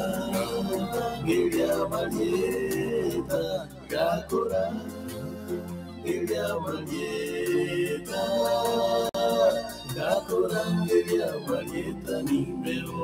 Gakorangeria amarieta, gakorangeria amarieta, gakorangeria amarieta nimbeo.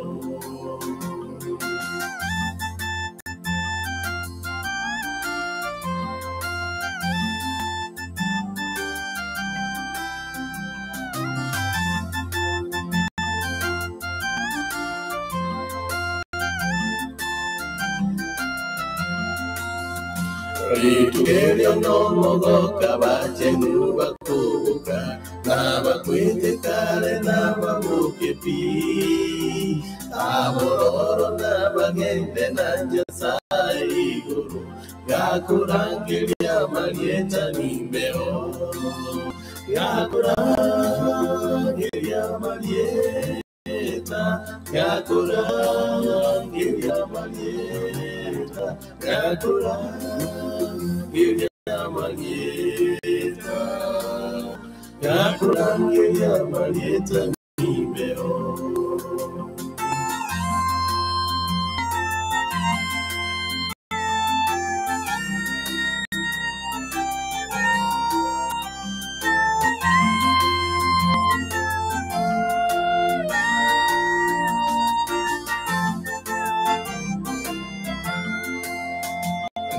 Ritukerio nomogoka bachenu bakoboka nabakwete kare nababoke pi abororo nabagende na Nyasaye igoro gakorangeria amarieta nimbeo gakorangeria amarieta gakorangeria amarieta gakorangeria amarieta gakorangeria amarieta nimbeo.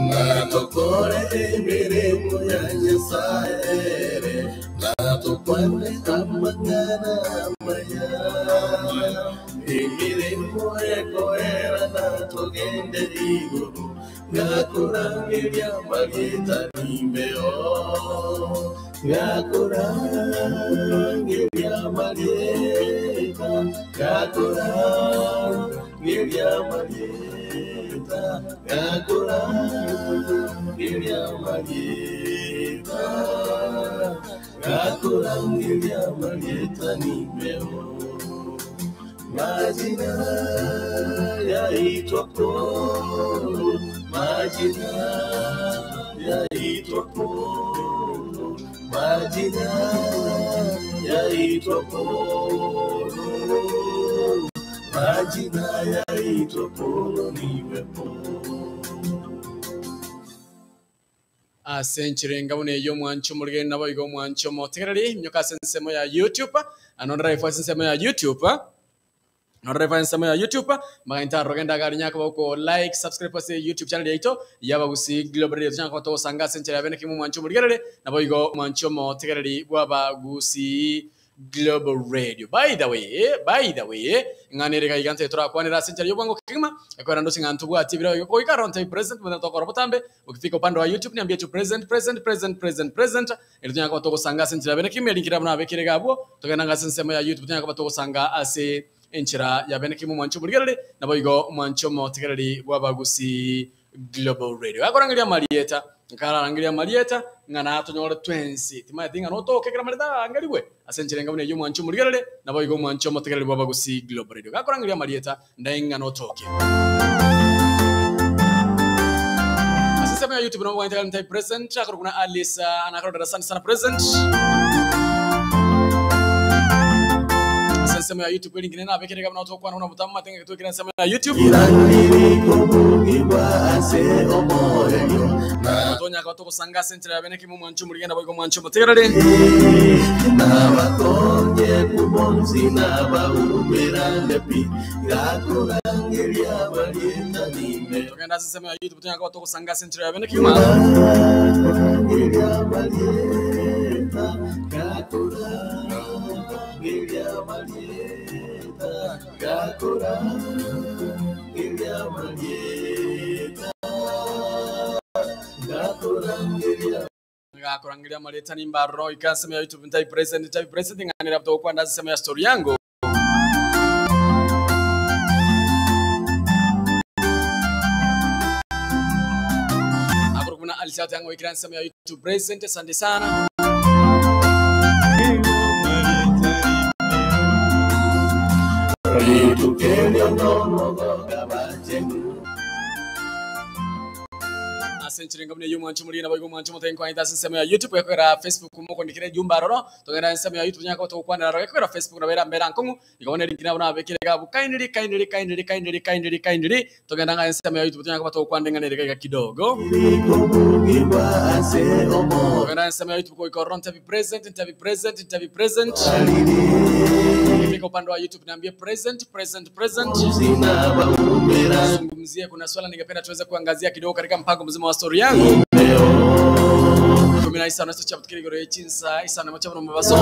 Natokore emiremo ya Nyasaye, natokwane amang'ana amaya. Emiremo ekoera natogende igoro, gakorangeria amarieta nimbeo. Gakorangeria amarieta, gakorangeria amarieta, gakorangeria amarieta, gakorangeria amarieta nimbeo. Majina yaitwa Polo, majina yaitwa Polo, majina yaitwa Polo, majina yaitwa Polo niwe Polo. Ase enchera buna eyo omwancho omorigeni nabo igo omwancho omotegereri nyoka ase ensemo ya YouTube ano ndaraifo ase ensemo ya YouTube noreva ensemo ya YouTube magainta rogenda gari nyaka bako like subscribe ase YouTube channel yaito yabagusi Global Radio nyaka tosanga ase enchera bene kimu mwancho omorigerere nabo igo omwancho omotegereri bw'abagusi Global Radio. By the way, by the way, ng'anere gaiganse turakwanira ase enchera y'obwango kigima ekwera ndo sing'antu bwati biro goika ronte present mwana tokora botambe ukifika upande wa YouTube niambie tu present present present present present eri tunyaka togosanga ase enchera bene kimwe linkira muna bekire gabwo togenda ngase ensemo ya YouTube tunyaka togosanga ase enchera ya bene kimwe mwancho murigerere nabo igo mwancho motegereri bw'abagusi Global Radio. Akorangeria marieta nkararangeria marieta ng'ana tonyore twensi timaeti ng'ana otokekera mareta angeriwe ase enchera enga buna eywo mwancho morigerere nabo igo mwancho motegereri bw'abagusi Global Radio. Gakorangeria marieta ndae ng'ana otoke ase ensemo ya YouTube nabo gwaintaka ntai present akoro kuna Alice anakarora asante sana present ase ensemo ya YouTube eringine nabekere gabuna otokwana buna butamu matenge twekera ensemo ya YouTube Irangirikobugibwa ase omoerio na tonyaka togosanga ase enchera ya bene kimwe mwancho morigenda boigo mwancho motegerere nabakonye kubonzi nabaumerane pi gakorangeria amarieta nimbe togenda ase ensemo ya YouTube tonyaka togosanga ase enchera ya bene kimwe Gakorangeria amarieta, gakorangeria amarieta, gakorangeria amarieta, gakorangeria gakorangeria marieta nimbarro ika ensemo ya YouTube ntai present ntai present ng'anera tokwanda ase ensemo ya story yangu akoro kuna Alice yangu ikira ensemo ya YouTube present asante sana ritukerio nomogoka bachenu. Ase enchera enga buna eyio omwancho omoriri naboigo omwancho omotengi nkwanete ase ensemo ya YouTube gekogera Facebook mokondikera ejumbe aroro togenda ensemo ya YouTube tonyare koba togokwanera aroro gekogera Facebook nabo erambere ankong'u igo bono erinki nabo nabekire iga abwo kindly kindly kindly kindly kindly kindly togenda ng'a ensemo ya YouTube tonyare koba togokwana eng'ana ere iga iga kidogo. Togenda ensemo ya YouTube goika ororo ntebi present ntebi present ntebi present Nikifika upande wa YouTube niambie present present present zungumzie kuna swala ningependa tuweze kuangazia kidogo katika mpango mzima wa story yangu 15 ase chabutukire igoro ye chinsa isano mocha bono mobaso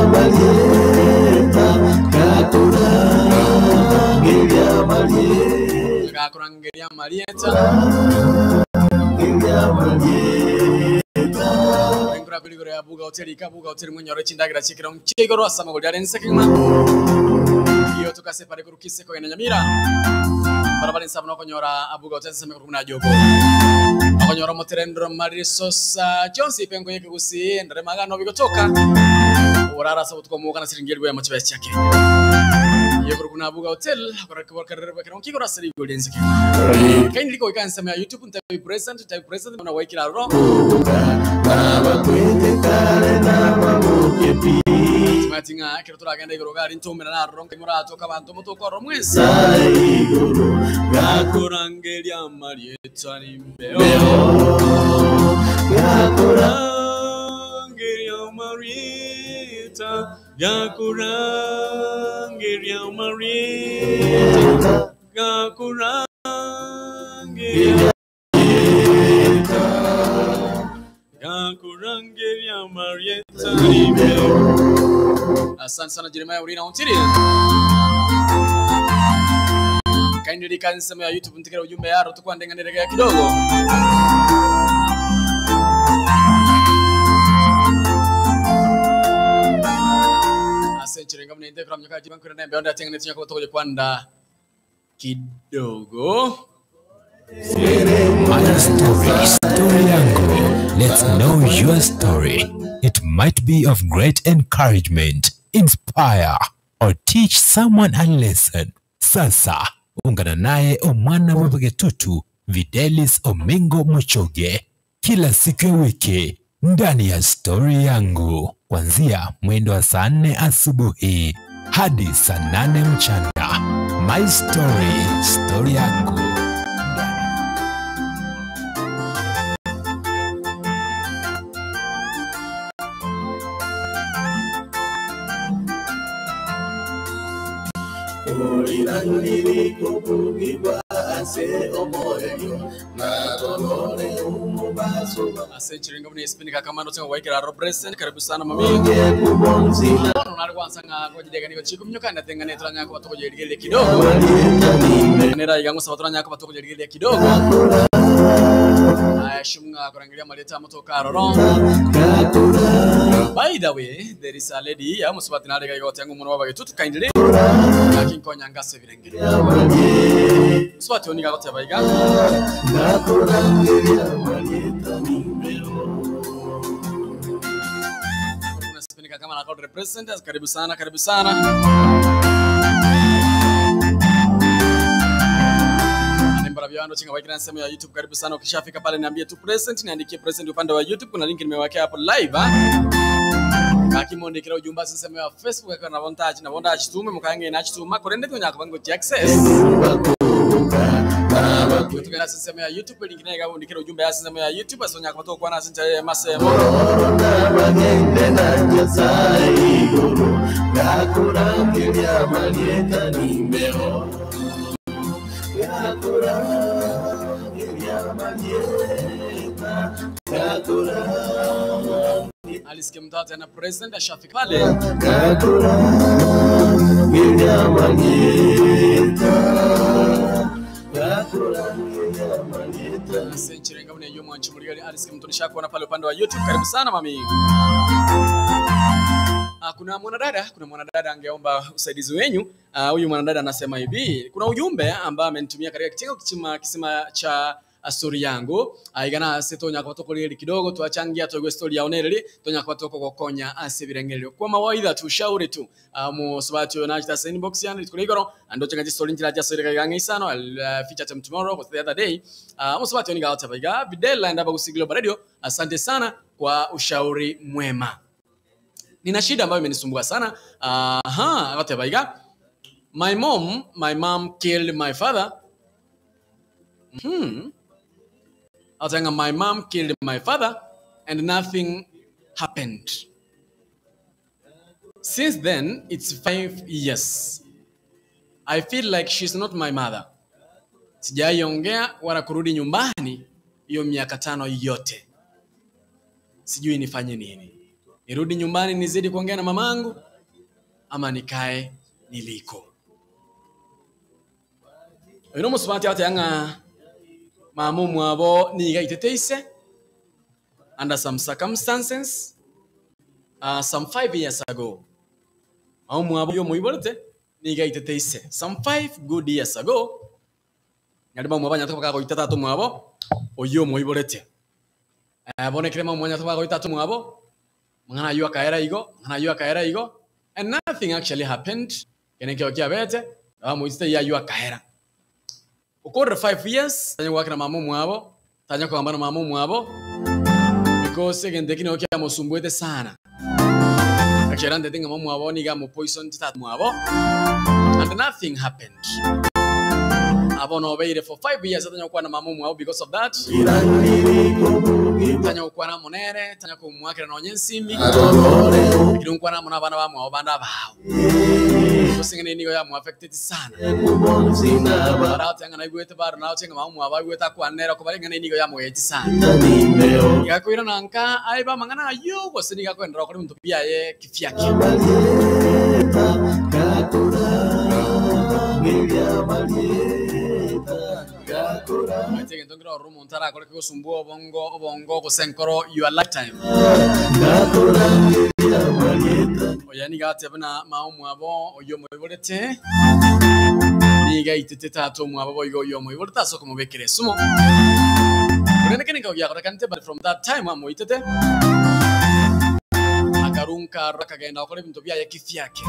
gakorangeria amarieta Engura kuri igoro ya buga hoteli ikabuga hoteli mwenyoro chindagira chikiro chigoro ase amagori are nse keng'ima iyo tukasepare korukise kogenda Nyamira barabara ensabo nokonyora abuga hoteli ase emekoro buna jogo okonyora omoterendero marisosa chionsi pengo yekegusii endere magano bigotoka orara ase obotuko omoka na siringi eribu yamo chibesa chia Kenya iyo korokwa na abuga hotel kero nkigoro ase rigori ense keng'ima kindly goika ensemo ya YouTube ntabi present ntabi present na waikira aroro Timati ng'a ekero toragenda igoro gari ntomera naroro nkai moratoka abanto motoka ororo mwensi gakorangeria amarieta nimbeo gakorangeria amarieta gakorangeria amarieta gakorangeria gakorangeria amarieta nimbeo. Asante sana Jeremiah Urina Ontiri. Kindly kansema ya YouTube ntikira ujumbe yaro tukwandenganirega kidogo. Ase nchirenga mune ndekura mnyoka jiban kwira nembe onda tengene tunyako tokoje kwanda kidogo. My story, story yangu. Let's know your story. It might be of great encouragement, inspire, or teach someone a lesson. Sasa ungana naye Omwana wa Bagetutu Videlis Omingo Muchoge kila siku ya wiki ndani ya stori yangu kuanzia mwendo wa saa 4 asubuhi hadi saa 8 mchana. My story, story yangu. Ase nchirenga mune spin kakamano tsenga waikira ro present karibu sana mami. Ono nari kwanza nga kwajidega niko chiku mnyoka ndatenga netra nyako batokoje ligele kidogo. Nera igango sabatora nyako batokoje ligele kidogo. Aya shumga kurangilia maleta motoka roro. By the way, there is a lady ya musubati nare ga gotenga umuntu wabagetutu kindly. Akinkonya ngase birengere. Musubati oni gagoteba iga. Kuna spin kama na called represent karibu sana karibu sana. Nembara byando chinga waikira sehemu ya YouTube karibu sana. Ukishafika pale niambie tu present, niandikie present upande wa YouTube, kuna link nimewekea hapo live ah. Kakimondikira ujumbe sehemu ya Facebook akana na vontage na vontage tume mukange na chituma korende tunyaka bango access. Kutoka sehemu ya YouTube link naye gabundikira ujumbe ya sehemu ya YouTube asonya kwa kwa na sincha masemo. Alice Kimtata na president ashafika pale. Senchirenga mune yo mwanchi muri Alice Kimtoni shakuona pale upande wa YouTube. Karibu sana mami. Kuna mwanadada, kuna mwanadada angeomba usaidizi wenyu. Huyu mwanadada anasema hivi, kuna ujumbe ambao amenitumia katika kitengo kisima, kisima cha Story yangu aiga nase tonya koba tokorigereria kidogo twachangia toigwe story yao nereri tonya koba tokogokonya ase ebirengererio kwa mawaidha tu ushauri tu mosubati oyo nachete ase inbox yane rituko ria igoro andoche ng'a chistori nchirache ase iga iga ng'a isano I'll feature them tomorrow gose the other day omosubati oyo nigo agoteba iga Fidel and Abagusi Global Radio asante sana kwa ushauri mwema nina shida ambayo imenisumbua sana aha agoteba iga my mom my mom killed my father Agoteba ng'a my mom killed my father and nothing happened. Since then it's 5 years. I feel like she's not my mother. Sijaiongea wala kurudi nyumbani hiyo miaka 5 yote. Sijui nifanye nini. Nirudi nyumbani nizidi kuongea na mamangu ama nikae niliko. Oyo nomosubati agoteba ng'a mama omwabo niga aitete ise under some circumstances some 5 years ago. Mama omwabo oyo omoiborete niga aitete ise some 5 good years ago. Nyari mama omwabo anyarete koba kagoita tata omwabo oyio omoiborete. Bono ekere mama omwabo anyarete koba kagoita tata omwabo, mang'ana aywo akaera igo, mang'ana aywo akaera igo, and nothing actually happened. Ekero ekero kiabete, bamoitete eywo aywo akaera. Okorire 5 years, tanya goakera mama omwabo, tanya kogamba na mama omwabo, because egento eki nigo kiamosumbuete sana. Actually antete ng'a mama omwabo nigo amopoisoned tata omwabo, and nothing happened. Bono obeire for 5 years atanya gokwana mama omwabo because of that. Tanya gokwana amo nere, tanya komoakera nonye ensimi, lakini nkwana amo na abana bamwabo bande abao. Gose ng'a nigo yamoaffected sana. Baragoteba ng'a naigwete bado naroche ng'a mama omwabo aigwete akwane nere okobara ng'a nigo yamogechi sana. Iga akoirana nka aibe amang'ana aywo gose nigo akoenderera gokora ebinto biaye kivyake. Omanyete egento nkere ororo omonto arakore kegosumbua obongo obongo gose enkoro your lifetime. Oyo nigo agateba buna mama omwabo oyio omoiborete nigo aitete tata omwabo boigo oyio omoiborete ase okomobekera esumo. Korende kende nkego giakorekanete but from that time amoitete akarunka aroro akagenda gokora ebinto biaye kivyake.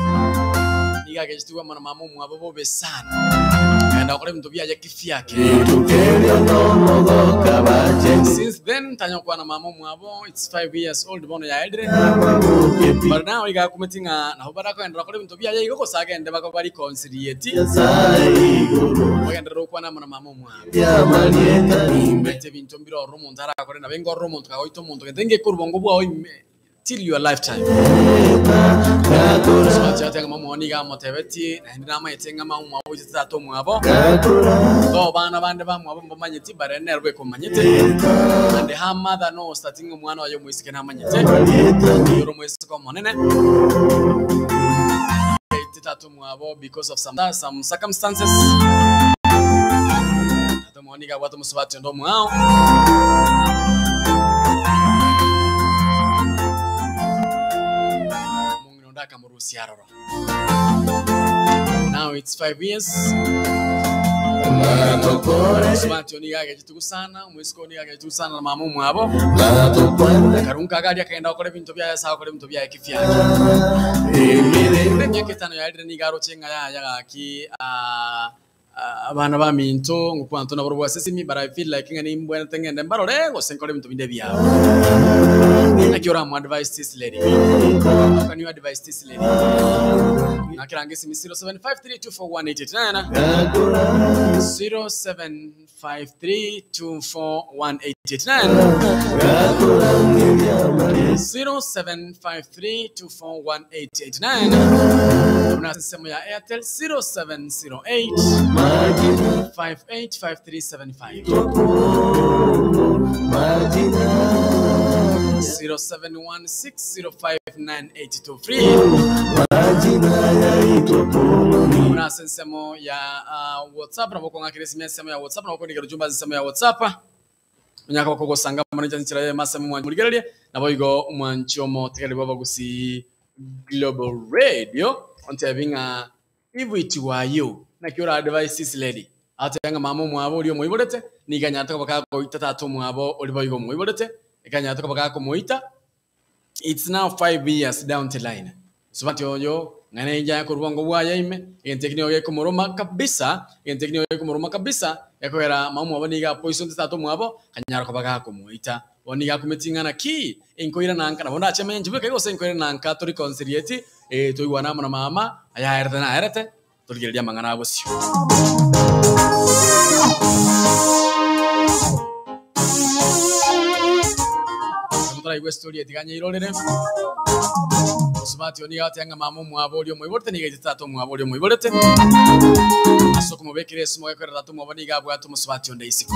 Nigo agechetigwe amo na mama omwabo bobe sana. Akagenda gokora ebinto biaye kivyake. Since then tanya gokwana mama omwabo it's 5 years old bono yaerire. But now iga akumeti ng'a nabo barakogenderera gokora ebinto biaye igo gose agende bakoba reconciliate bagenderere gokwana amo na mama omwabo. Omanyete ebinto mbire ororo omonto arakore nabo enga ororo omonto kagoita omonto gento engeke orobongo bwao ime till your lifetime. So ache ng'a mama omwabo nigo amotebetie naende namanyete ng'a mama omwabo oitete tata omwabo though abana bande bamwabo mbamanyeti but ere nere bweka omanyete and her mother knows that ng'a omwana oye omoiseke namanyete oyo ore omoiseke omonene aitete tata omwabo because of some circumstances. Tata omwabo nigo abwate omosubati onde omwao. Omong'ina onde akamorusia aroro. Now it's 5 years. Omosubati oyo nigo agechete sana, omoiseke oyo nigo agechete sana na mama omwabo. Akarunka agari akagenda gokora ebinto biaye ase agokora ebinto biaye kivyake. Emiaka 5 yarire nigo aroche ng'a yaya gaki abana baminto ngokwanto nabo bwase esimi but I feel like ng'a nimbwenerete ng'ende mbarore gose nkore ebinto binde biabo. Naki oramu advise this lady? How can you advise this lady? Nakiranga esimi 0753241889 0753241889 0753241889 kuna sehemu ya Airtel 0708 585375 0716059823 kuna sehemu ya WhatsApp nabo kong'akira esimi ensemo ya WhatsApp nabo kondikera ujumbe ase ensemo ya WhatsApp onyaka bakogosanga mono nchera ya masemo mwanchi morigererie nabo igo omwanchi omotegereri bwa Abagusi Global Radio ontebi ng'a if it were you naki ora advise this lady ateba ng'a mama omwabo oria omoiborete Nigo anyarete koba kagoita tata omwabo oria boigo omoiborete, ekanyarete koba gakomoita, it's now 5 years down the line. Mosubati oyo ng'a nenche aye korwa obongo bwaye ime, egento eki nigo gekomoroma kabisa, egento eki nigo gekomoroma kabisa, gekogera mama omwabo nigo apoisonete tata omwabo, akanyara koba gakomoita. Bono nigo akumeti ng'a naki, inkoirana nka, nabo ndache menche bweka igo gose inkoirana nka toreconciliate, eh, toigwane amo na mama, ayaerete naerete, torigererie amang'ana a bosio. Ekero toraigwe estory eye tiga nyeirorere. Mosubati oyo nigo agoteba ng'a mama omwabo oria omoiborete nigo aitete tata omwabo oria omoiborete ase okomobekera esumo gekorera tata omwabo nigo abwate omosubati onde isiko.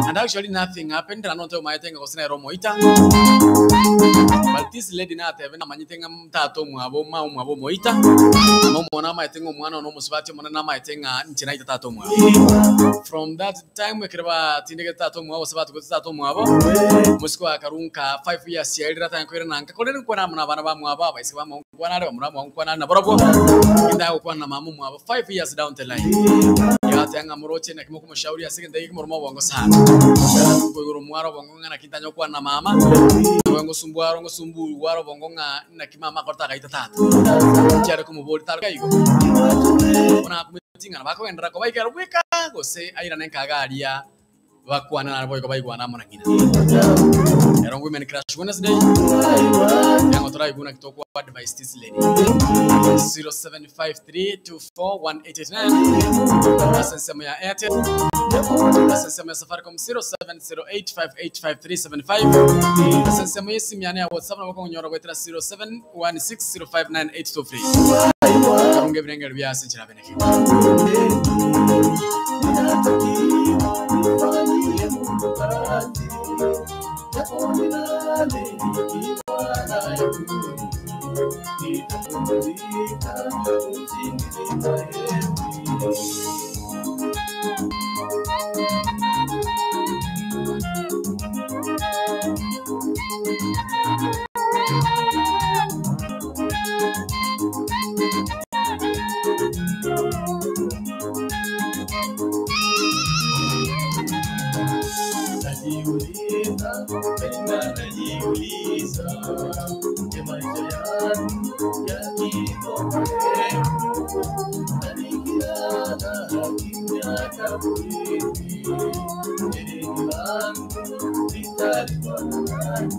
And actually nothing happened naende onto omaete ng'a gose nere omoita but this lady natebe namanyete ng'a Tata omwabo mama omwabo omoita, na omwana amaete ng'a omwana one omosubati omonene namaete ng'a inche naita tata omwabo. From that time ekero batindegete tata omwabo gose batugete tata omwabo, omosike oye akarunka 5 years chiaerire atanye koirana nka korende nkwane amo nabana bamwabo abaiseke bamwabo nkwane are bamura bamwabo nkwane are nabarabwo, intanye gokwana na mama omwabo 5 years down the line. Igo ateba ng'a moroche naki mokomoshauri ase egento eke kimorome obongo sana. Nkoigora omware obongo ng'a naki ntanye gokwana na mama, naboigo ngosumbua aro ngosumburwa aro obongo ng'a naki mama akorete agaita tata. Inki are komoboria tari iga igo? Bono akumeti ng'a nabakogenderera koba iga ero bweka gose airane nka iga aria bakwane nare boigo baigwane amo na ng'ina. Ero Women Crush Wednesday, ekiagera toraigwe naki tokwa advise this lady. 0753241889 ase ensemo ya Airtel, ase ensemo ya Safaricom 0708585375 ase ensemo y'esimi yane ya WhatsApp nabo okonyora goetera 0716059823. Karunga ebirengero bia ase enchera beneke. Najiuliza, tena najiuliza, je, maisha yangu yakiko marefu, na nikilala kimya kaburini, je, deni langu litalipwa na nani?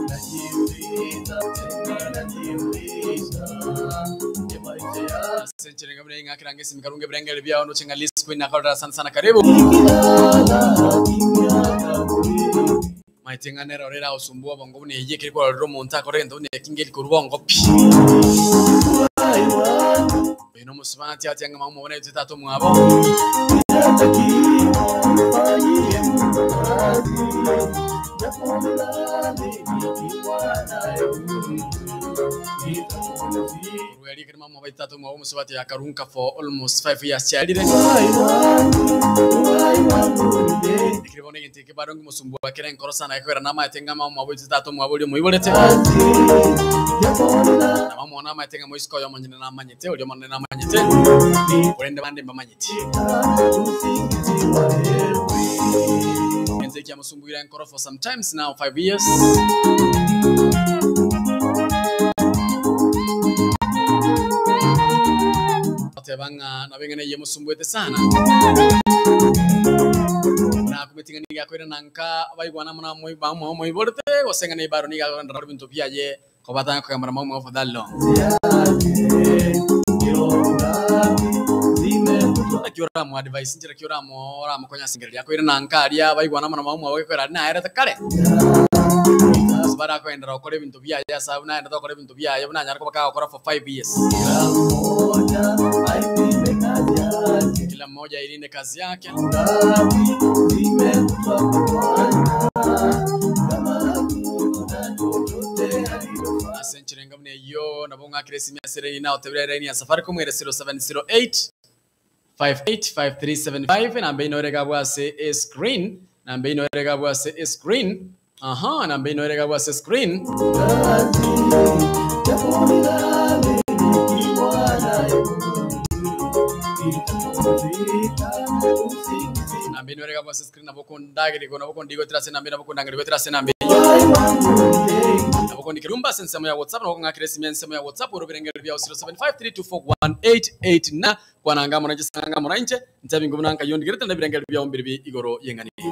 Najiuliza, tena najiuliza, je, maisha yangu Ase enchera enga buna eng'akera ngesimi karunga ebirengero biao noche ng'a Liz Queen nakorera sana sana karibu. nikilala kimya kaburini Maete ng'a nere ore ragosumbua obongo buna eyio ekeri kwarorire omonto akore egento buna eki ngeri korwa obongo pi. uhai wangu Oyo nomosubati atia ng'a mama omwabo naetwe tata omwabo. Ninatakiwa nimfanyie Mungu kazi, japo nilale nikiwa naye Mungu, nitapumzika. Korwa erio ekero mama omwabo aitete tata omwabo omosubati oyo akarunka for almost 5 years chiarire. Uhai wangu, uhai wangu ni deni Ekero bono egento eke bado nkomosumbua kere enkoro sana gekogera namaete ng'a mama omwabo oitete tata omwabo oria omoiborete. kazi, japo nilale Na mama omwabo namaete ng'a moisiko oyo omonyene namanyete oria omonene namanyete korende bande mbamanyeti. usingizi wa heri. Egento eki amosumbwire enkoro for some times now 5 years. Oteba ng'a nabo eng'ana eyio emosumbuete sana. Nakumeti ng'a nigo akoirana nka baigwana amo na mama omwabo omoiborete gose ng'a nebaro nigo akogenderera ebinto biaye kobatanga kogambana mama omwabo for that long. Yake kilo ngapi zimekutwa Naki oramo advice nchera ki oramo oramokonya ase engencho akoirana nka aria baigwana amo na mama omwabo gekogera aria naerete kare. Ase barakogenderera gokora ebinto biaye ase abwo naendete gokora ebinto biaye buna anyare koba kagokora for 5 years. Kila mmoja aipime kazi yake. Kila mmoja ailinde kazi yake. Ngapi zimekutwa kwa Bwana, kama hakuna chochote alilofanya. Ase enchera enga buna eyio nabo ng'akire esimi ase eraini nagotebera eraini ya Safaricom ere 0708 585375 namba ino ere gabwo ase escreen, namba ino ere gabwo ase escreen, aha, namba ino ere gabwo ase screen. Kazi, japo nilale nikiwa naye Mungu, nitapumzika. Namba ino erega ase screen nabo okondagerigwa nabo okondigotera ase enamba nabo okondangerigwetera ase enamba eyio. Nabo okondikera ujumbe ase ensemo ya WhatsApp nabo okong'akera esimi ensemo ya WhatsApp ore ebirengererio biao 0753241889 kwana amo nainche sanga amo nainche ntebi ng'o buna nkai ondigerete na ebirengererio biao mbiribi igoro y'eng'ani eye.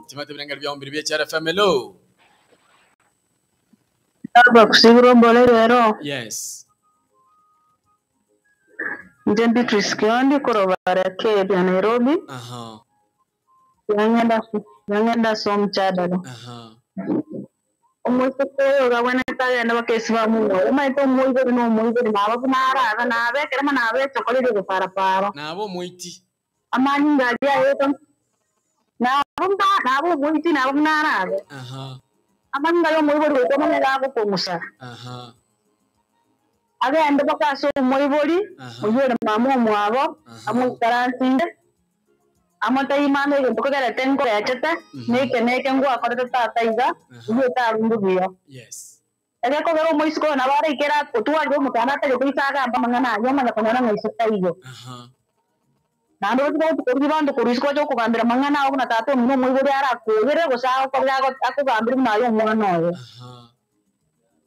Timanyete ebirengererio biao mbiribi HRFM hello. Abakusibira ombore rero. Yes. Inche Beatrice Kiondi korwa Barakeri ya Nairobi. Aha. Yang'enda yang'enda ase omochadara. Aha. Omoiseke oyo gabwenerete agende bakesi bamunyore. Omanyete omoibori na omoibori nabo buna arabe nabe ekero nabe echokorire goparapara. Nabo omoiti. Amanyinga aria aetwa nabo mba nabo omoiti nabo buna arabe. Aha. Amanyinga ya omoibori goika omanye gagokong'usa. Aha. Agende mpaka ase omoibori, Aha. oywo ore mama omwabo, Aha. amoikaransinde, amotebie mama egento kogerete nkorechete, neke neke ngwakorete tata iga, Aha. oywo otarunde buya. Yes. Egekogera omoisiko oyo nabo araikere otwarire omotanda atagete ise agambe amang'ana aywo omanye konyora ng'a ise taiyo. Aha. Naende otige gotukoria abanto korwa isiko oche okogambera amang'ana ago buna tata omino omoibori arakoyere gose agokore akogambere buna aye omwana oyo. Aha.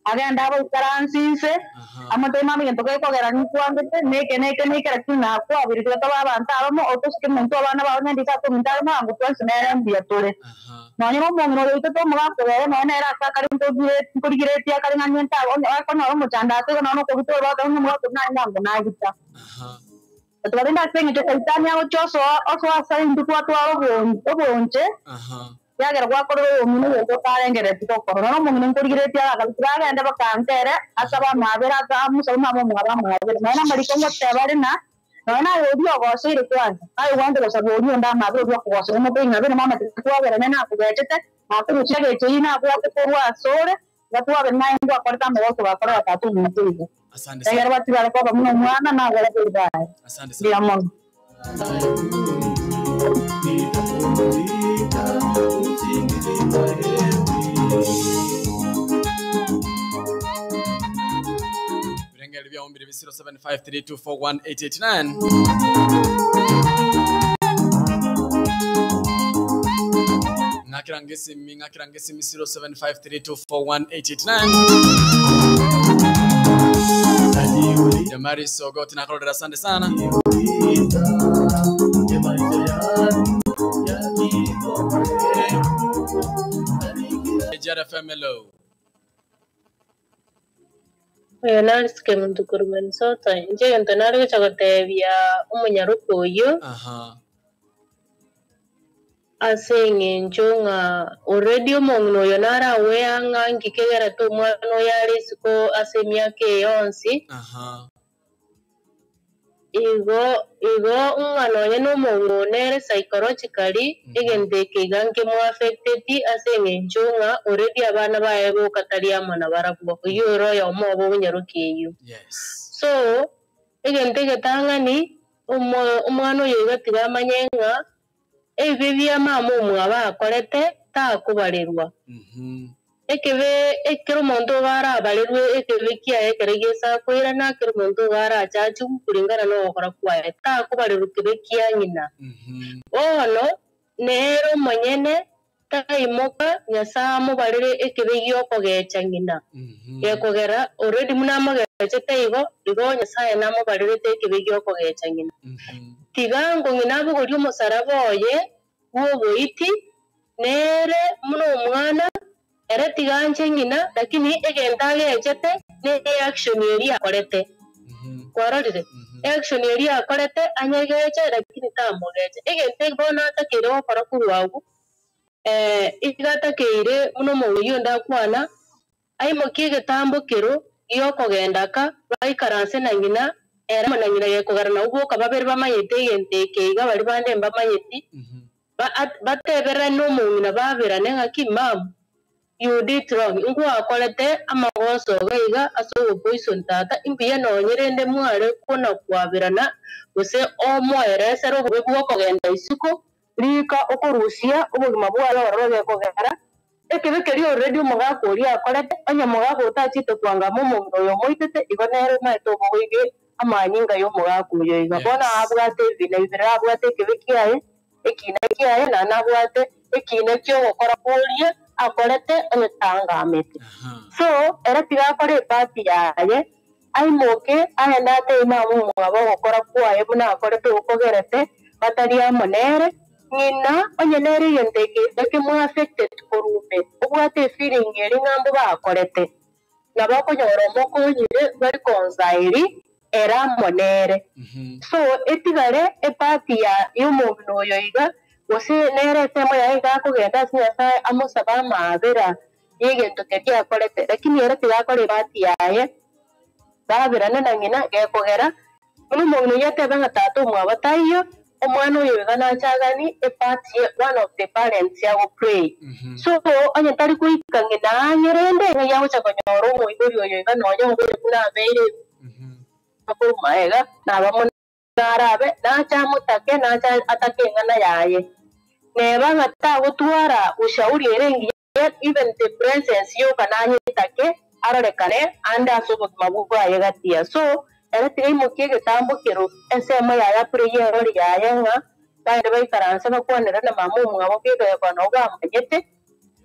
Agende abaikaranse inse, Aha. amotebie mama egento gekogera nkwangete, neke neke neke lakini nakwabire tiga tobe abanto abamo, otosike omonto abana bao nyende ase omonto are mwango twensi nere mbuya tore. Aha. Nonye na omong'ina oyo oitete omogaka oyo nonye nere ase akare nkorigeretie akare ng'a niente akonyora omochando ase igo nonye okobita ore ogoteba ng'a omogaka oyio naye mwango nagita. Aha. Twarende ase eng'encho saitani agochia osoa osoa ase intwe twatwara obonche, Aha. kiagera gwakorire oyomino egento otarengerereti gokora. Nonya omong'ina nkorigeretie agakabi tiga agende bakantere, asabe amabere ase amosabe mama omwabo amabere. Nonya amariko ngoteba are ng'a, nonya naye oria ogoseire kwanza, naye ogwante gosaba oria onde amabere oria okogosera omotebie ng'a bene mama tiga twabere nakogechete, nakorusia egecho eyio nabwate korwa ase ore, tiga twabere naye ngwakorete amagoso gakorera tata omonto igo. Asante Egere sana. batigare koba buna omwana nagore bori baye. Asante Mbuya sana. mono. Nitapumzika usingizi wa heri. Ebirengererio biao mbiribi 0753241889. Ng'akera ngesimi ng'akera ngesimi 0753241889. Najiuliza, Jamari Sogoti nakororera asante sana. je, maisha yangu yakiko marefu? Na nikiwa JRFM hello. Oyo narisike muntu korwa Minnesota, inche egento nare gocha gotebia omonyaroka oyio, Aha. ase eng'encho ng'a already omong'ina oyo narawe ng'a nki kegerete omwana oyo are isiko ase emiaka eye yonsi, Aha. igo igo ng'a nonye na omong'ina one nere psychologically, egento eke iga nkemoaffecteti ase eng'encho ng'a already abana baye boka tari amo na barabwo, oywo ore oyomo obo onyaroka eywo. Yes. So, egento egetang'ani, omwana oyo iga tiga amanye ng'a, ebibe bia mama omwabo akorete, takobarerwa. Ekebe ekero omonto iga arabarerwe ekebe kiaye ekere giesa koirana, ekero omonto iga arachachiwe kulingana na ogokora kwaye, takobarerwa kebe kia ng'ina. Bono, nere omonyene, taimoka, Nyasaye amobarere ekebe giokogecha ng'ina. Gekogera, already buna amogechete igo, igo Nyasaye namobarerete ekebe giokogecha ng'ina. Tiga ngo ng'ina abogorie omosaraba oye, bwa oboiti, nere buna omwana, ere tiga anche ng'ina, lakini egento agechete, ne action eria akorete. Kwarorire? Action eria akorete, anyegeche, lakini tamogeche. Egento eke bono atakeire gokora korwa abwo, iga atakeire buna omong'ina onde akwana, aimokie egetambo kero, giokogenda ka, baikaranse na ng'ina, ere amo na ng'ina gekogera nabo boka babere bamanyete egento eke iga baria bande mbamanyeti, batebererane na omong'ina baberane ng'aki ma'am, you did wrong, ngwakorete amagoso iga iga ase ogopoison tata, imbuya nonye rende mware kona kwaberana, gose omoeresere obobe bwa okogenda isiko, rika okorusia obogima bwaye ororo gekogera, ekebe keria already omogaka oria akorete, onye omogaka otachete kwangama omong'ina oyo omoitete, igo nere omanyete obogoige Amanyinga y'omogaka oyo iga. Bono abwate ebina bibere, abwate ekebe kiaye, ekina kiaye, naende abwate ekina ki'ogokora koria akorete onye tangamete. So, ere tiga akore epart yaye, aimoke agende atebie mama omwabo ogokora kwaye buna akorete okogerete batari amo nere, ng'ina onye nere egento eke ekemo affected korwa ime, obwate efeeling eria ng'a mbobe akorete. Nabo okonyora omokonyire bareconcile ere amo nere. So etigare epart ya yomong'ina oyo iga, gose nere ensemo yaye iga akogenda ase Nyasaye amosabe amaabera yegento keria akorete, lakini ere tiga akore epart yaye, baberane na ng'ina gekogera Buna omong'ina oyio atebe ng'a tata omwabo taiyo, omwana oyo iga nache aganie a part ye one of the parents ago pray. So onye tari goika ng'ina ang'e rende ng'ai agocha konyora omoibori oyo iga nonya obeire buna abeire korwa magega naba mono narabe nache amotake nache atake eng'ana yaye. Neba ng'a tagotwara ushauri ere engiya. Even the presence yoka nanyetake arorekane ande ase obogima bwaye gatia. So ere tiga aimokie egetambo kero ensemo yaye apureyie erori yaye ng'a baende baikaranse bakwanere na mama omwabo bwegekora nabo bamanyete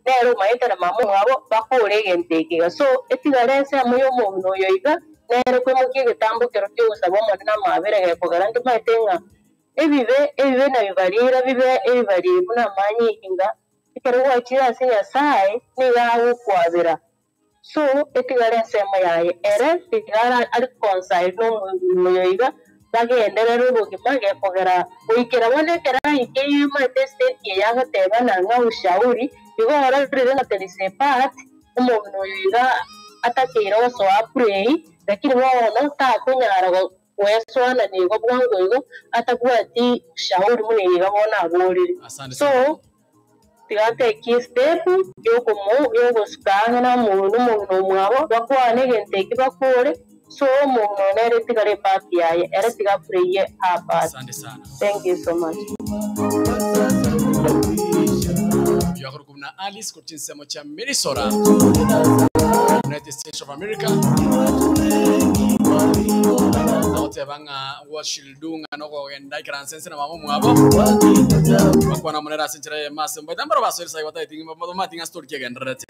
nere omanyete na mama omwabo bakore egento eke iga. So etigare ensemo ya omong'ina oyo iga nere koimokia egetambo kero kiogosaba Omonene amabera gekogera ntomaete ng'a ebibe ebibe nabibarira bibe ebibariri buna amanyinga. Ekero gwachire ase Nyasae, nigo agokwabera. So, etigare ensemo yaye. Ere tiga areconcile nomoibori oyo iga, bagenderere obogima gekogera goikera bono ekero aikeire omanyete estate eye agotebana ng'a ushauri, igo ororire ng'a there is a part, omong'ina oyo iga atakeire gosoa apray, lakini bono takonyara goesoanania igo bwango igo atabwati ushauri buna eye iga bono aborire. Asante So, sana. tiga atake estep yokomo yogosuka ang'e na omong'ina omong'ina omwabo bakwane egento eki bakore so omong'ina oyo nere tigare epart yaye ere tiga aprayie her part. Asante sana. Thank you so much. Oyo akorokwa buna Alice korwa chinsemo chia Minnesota, United States of America. Agoteba ng'a what she'll do ng'a nokogenda ikaranse ense na mama omwabo bakwana amo nere ase enchera eyemo ase mbaete mbaro basoire sayi batagete ng'a bamanyete ng'a story ki egendererete.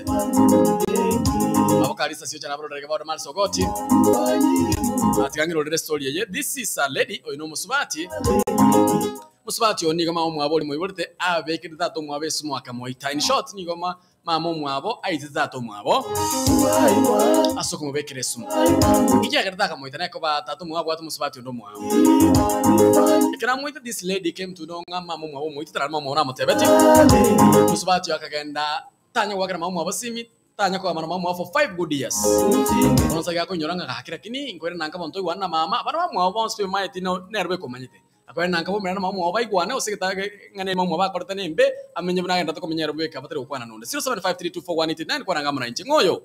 Abo Kalisa Siocha nabarorere geba ore Mars Ogoti atiga ng'irorere story eye. This is a lady oyo nomosubati Mosubati oyo nigo mama omwabo oria moiborete abekete tata omwabo esumo akamoita. In short, nigo mama omwabo aitete tata omwabo ase okomobekera esumo. Ekiagera takamoita nekoba tata omwabo abwate omosubati onde omwabo. Ekero amoita this lady came to know ng'a mama omwabo omoitete naende mama omwabo namotebeti. Mosubati oyo akagenda tanya goakera mama omwabo simi, tanya kogamba na mama omwabo for 5 good years. Bono nse gakonyora ng'a gaki lakini nkoirana nanka bonto oigwane na mama, abana bamwabo bonsi bemaeti nere bwekomanyete. Akoe nanka bomerane na mama omwabo baigwane, gose egetaa ng'a ne mama omwabo akorete nembe, amenye buna agenderete komenya ere bweka batari gokwana nonde. 0753241889 kwana ng'a amo nainche. Ng'o oyo?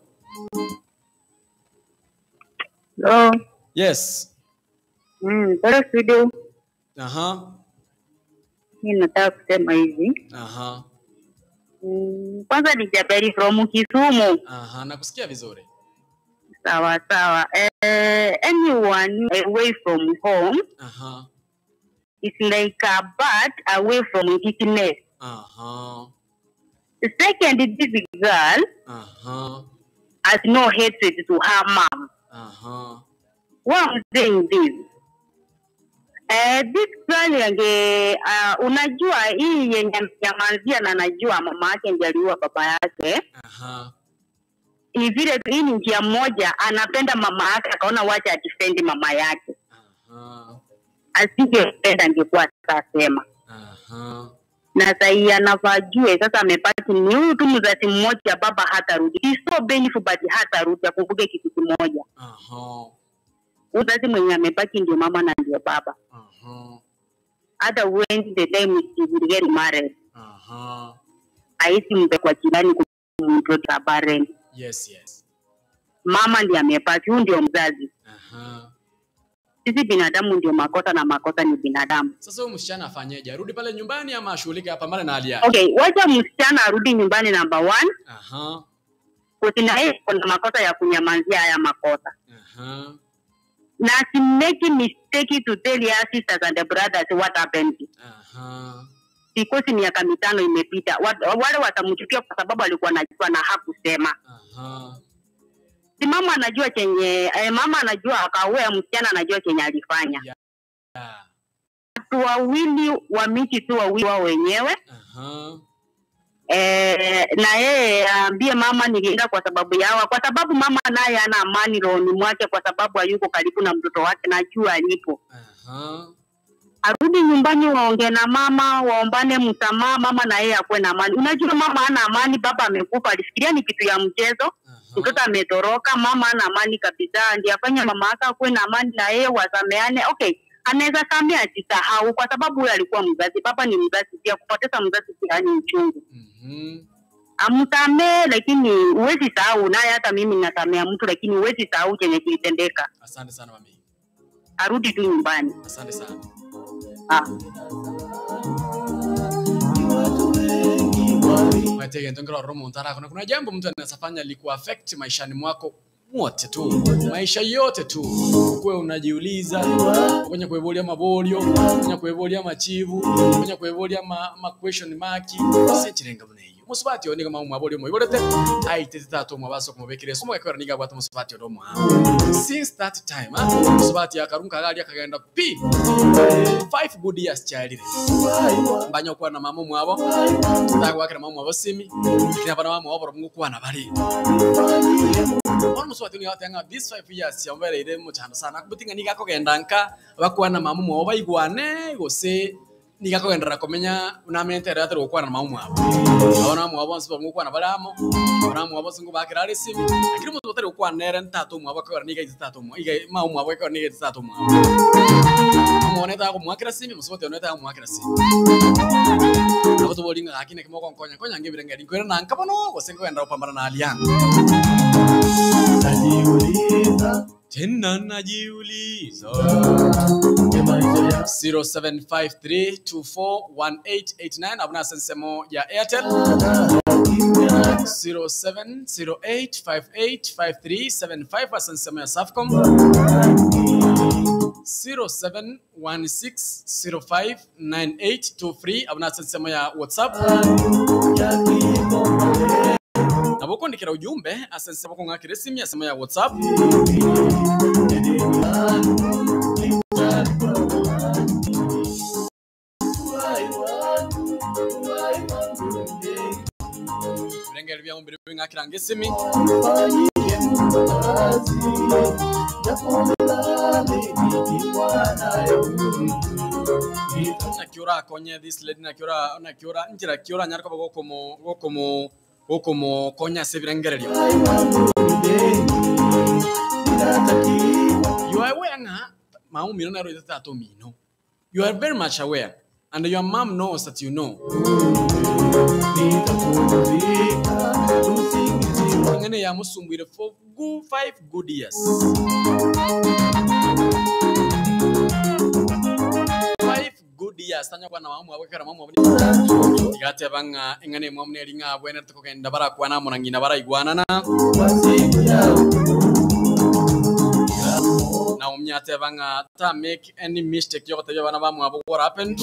Hello. Yes. Pole studio. Aha. Mimi nataka kusema hivi. Aha. Kwanza ni Jaberi from Kisumu. Aha, nakusikia vizuri. Sawa sawa. Anyone away from home Aha. is like a bird away from its nest. Aha. Second, this girl Aha. has no hatred to her mom. Aha. Why I'm saying this? This girl ange, unajua hii yenye amenyamazia na anajua mama yake ndiye aliua baba yake. Aha. Ni vile tu, hii ni njia moja anapenda mama yake akaona wacha adefend mama yake. Aha. Asingependa angekuwa atasema. Aha. Na sahi anafaa ajue sasa amepata ni huyu tu mzazi mmoja, baba hatarudi. It's so painful but hatarudi, akumbuke kitu kimoja. Aha. Mzazi mwenye amebaki ndio mama na ndio baba. Aha. Hata when the time she will get married. Aha. Haisi mpe kwa jirani kumtoa parent. Yes, yes. Mama ndiye amebaki, huyu ndio mzazi. Aha. Sisi binadamu ndio makosa na makosa ni binadamu. Sasa huyu msichana afanyeje? Arudi pale nyumbani ama ashughulike apambane na hali yake? Okay, wacha msichana arudi nyumbani number 1. Aha. Kwa na yeye kuna makosa ya kunyamazia haya makosa. Aha. Na asimake mistake to tell her sisters and brothers what happened. Because miaka mitano imepita. Wale watamchukia kwa sababu alikuwa anajua na hakusema. Si mama anajua chenye mama anajua akawea, msichana anajua chenye alifanya. Watu wawili wa miti tu wawili wao wenyewe. Na yeye aambie mama nilienda kwa sababu yawa, kwa sababu mama naye ana amani rohoni mwake, kwa sababu hayuko karibu na mtoto wake, najua alipo. Arudi nyumbani waongee na mama, waombane msamaha, mama na yeye akuwe na amani. Unajua mama ana amani, baba amekufa, alifikiria ni kitu ya mchezo, mtoto ametoroka, mama ana amani kabisa, ndiye afanye mama yake akuwe na amani na yeye, wasameane. Okay, anaweza samea asisahau, kwa sababu huyo alikuwa mzazi, baba ni mzazi pia, kupoteza mzazi pia ni uchungu. Amsamee, lakini huwezi sahau naye. Hata mimi nasamea mtu, lakini huwezi sahau chenye kilitendeka. Asante sana mami. Arudi tu nyumbani. Asante sana. Mwetege ntongera romo ntara kuna jambo mtu anaweza fanya likuaffect maishani mwako wote tu, maisha yote tu, ukuwe unajiuliza kwenye kuevolia mabolio, kwenye kuevolia machivu, kwenye kuevolia ma question mark sechirenga buneyo musubati oni kama mwabolio moibolete aitete tato mwabaso kumubekire somo gekora niga bwata musubati odo mwa since that time musubati akarunka gali akagenda pi 5 good years chairire mbanya kwa na mama mwabo ndagwakira mama mwabo simi kina bana mama mwabo mungu kwa na bari ono musubati ni atanga this 5 years yambereire muchando sana kubutinga niga kogenda nka bakwana mama mwabo baigwane gose niga kogendera komenya unamentere atari gukwana na mama mwabo abana mwabo bonse bamukwana baramo abana mwabo bonse ngubakira ari simi lakini omuntu otari gukwanera ntato mwabo akora niga itatu mwa iga mama mwabo akora niga itatu mwabo omwana ta kumwakira simi musubati ono ta kumwakira simi abo tubolinga gakine kimoko nkonya konya ngibire ngeri nkwira nanka bono gose nkogendera gupambana na hali yangu Najiuliza tena najiuliza ya maisha ya 0753241889 abuna sensemo ya Airtel kimya 0708585375 asensemo ya Safcom 0716059823 abuna sensemo ya WhatsApp ya kikombe nabokondikira ujumbe asensemo kong'akira esimu yasemo ya WhatsApp birengeri bya mumbiri bing'akiranga esimi nakiura akonye this lady nakiura nakiura njira kiura nyarko gokomo gokomo gokomo konya se birengererio you are aware nga maumino naro itatu mino you are very much aware and your mom knows that you know ngene yamusumbwire for good 5 good years 5 good years tanya kwana mamu abo kera mamu abo igateba nga engane mwamu neri nga bwene tukogenda barakwana mona ngina baraigwanana na umyateba nga ta make any mistake yogotabia bana bamwe abo what happened.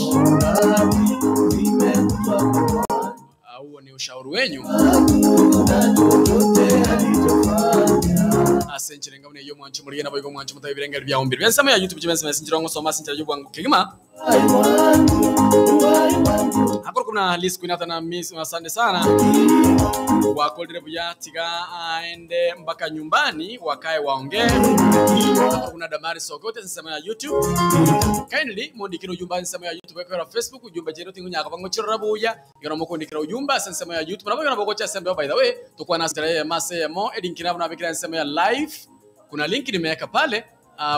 Huo ni ushauri wenyu asenchire ngabone yo mwancho muri nabo yo mwancho mutabe birengeri bya umbiri bensamo ya YouTube kibense mesenjira ngo soma senjira yo bwangu kigima akoro kuna list kuinata na miss asante sana wakolire buya tiga aende mpaka nyumbani wakae waongee. Akoro kuna Damari Sokote nsemo ya YouTube kindly mundikira ujumba nsemo ya YouTube kwa Facebook ujumba jero tingunya kabango chirora buya yona mukundikira ujumba nsemo ya YouTube nabo yona bogocha sembe by the way tukwa na style ya mase mo edinkira na bikira nsemo ya live kuna link nimeweka pale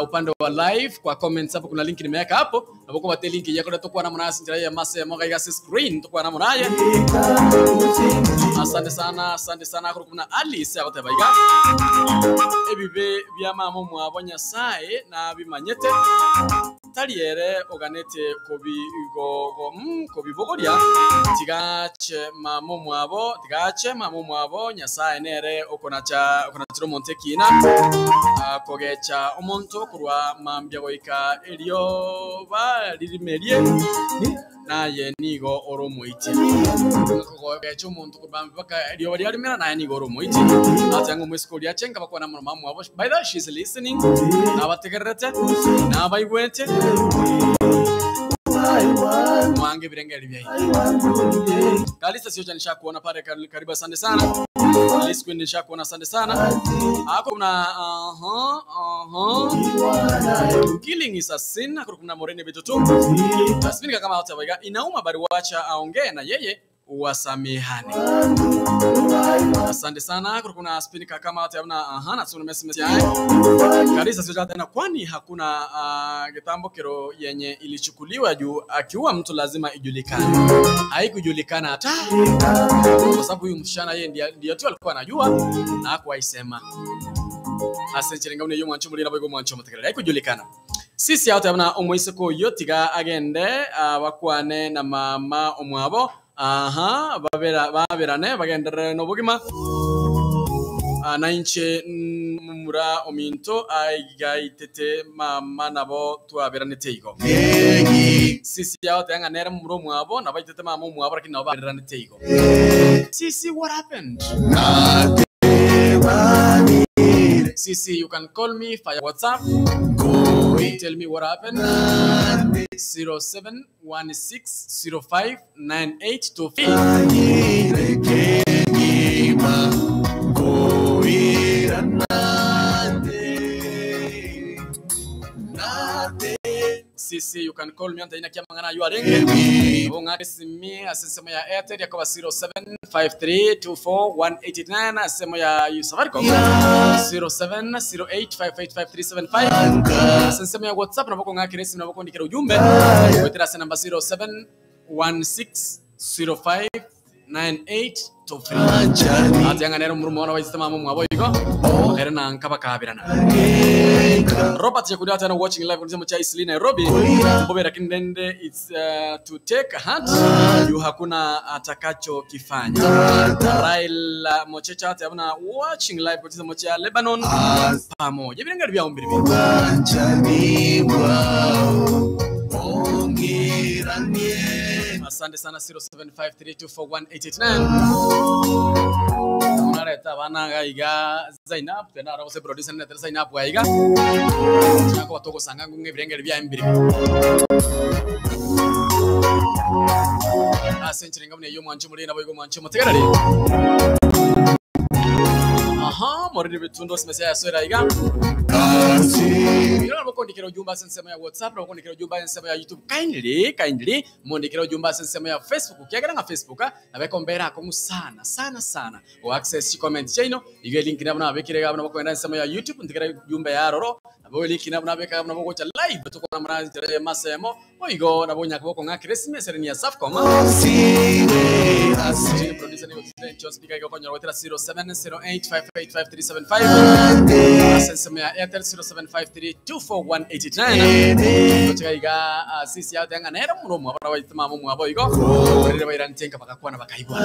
upande wa live kwa comments hapo kuna link nimeweka hapo na boko bate link yako tukwa na mwana njira ya mase mo gaiga screen tukwa na mwanaye asante sana asante sana akuru kuna Alice agote baiga ebibe bya mama mwabo Nyasaye na bimanyete Tari ere oganete kobigogo kobibogoria, tiga ache mama omwabo, tiga ache mama omwabo, Nyasae nere okonacha okonachera omonto ekiina, kogecha omonto korwa mambia goika erioba ririmerie, naye nigo ore omoiti. Kogecha omonto korwa mambia mpaka erioba riarimera, naye nigo ore omoiti. Ateba ng'a omoiseke oria ache nkabakwana amo na mama omwabo, by the way she is listening, nabategererete, nabaigwete, mwange ebirengererio biaino. Kalista Siocha nishakuona pale karibu asante sana. Liz Queen nishakuona asante sana. Ako kuna aha aha. Killing is a sin. Ako kuna Morene Bitutu. Tasminika kama hata waiga inauma bali wacha aongee na yeye wasamehane. Asante sana. Kuna spinika kama hata na aha na tuna SMS yae. Kalisa sio tena kwani hakuna kitambo kero yenye ilichukuliwa juu akiua mtu lazima ijulikane. Haikujulikana hata kwa sababu huyu msichana yeye ndiye tu alikuwa anajua na hakuwaisema. Asante ngabune yo mwancho mulira bogo mwancho mutegerera haikujulikana. Sisi hata abana omoiseko yotiga agende bakwane na mama omwabo. Aha, babera baberane bagenderere n'obogima. Na inche mumura ominto aigaitete mama nabo twaberanete igo. Sisi yao tanga nera mumura omwabo nabaitete mama omwabo lakini nabo baberanete igo. Sisi, what happened? Sisi, you can call me via WhatsApp. Tell me what happened. 0716059823. Sisi, you can call me on the Kiamangana you are ringing. Bonga simi asisema ya Airtel yakoba 0753241889 asema ya Safaricom 0708585375 asisema ya WhatsApp naboko ngakire simu naboko ndikira ujumbe wetera sa namba 0716059823 ati nero murumo wana waisema mama mwabo igo era na nkaba kabirana Robert Yakuda tena watching live on cha Isli Nairobi. Mbobera kindende it's to take a heart you hakuna atakacho kifanya. Raila Mochecha tena watching live on cha Lebanon pamoja. Birenga bya umbiri. Asante sana 0753241889. Unareta bana gaiga Zainab tena arabose producer na tena Zainab gaiga. Chako batoko sanga ngunge birengere bya imbiri. Asante ngabune yo mwancho muri nabo yo mwancho mutegerere. Aha, moriri bitundo simesea yaswera iga. Biro nabokondikira ujumbe ase ya WhatsApp, nabokondikira ujumbe ase ya YouTube. Kindly, kindly mondikira ujumbe ase ya Facebook. Kiagera nga Facebook nabekombera akongu sana sana sana. O access comment chaino, ige link nabo nabekire gabo nabokwenda ase ya YouTube ndikira ujumbe ya roro. Nabo link nabo nabeka nabo gocha live tukona mara tere masemo. Oigo nabo nyakaboko nga Christmas ni ya Safcom. Producer ni John Speaker iko konyora wetera 0708585375. Ase ya Airtel 0753241889. Gochaiga sisi yao tanga nera muromo abara waitema mu mwabo igo. Rere bairante bakakwana bakaigwa.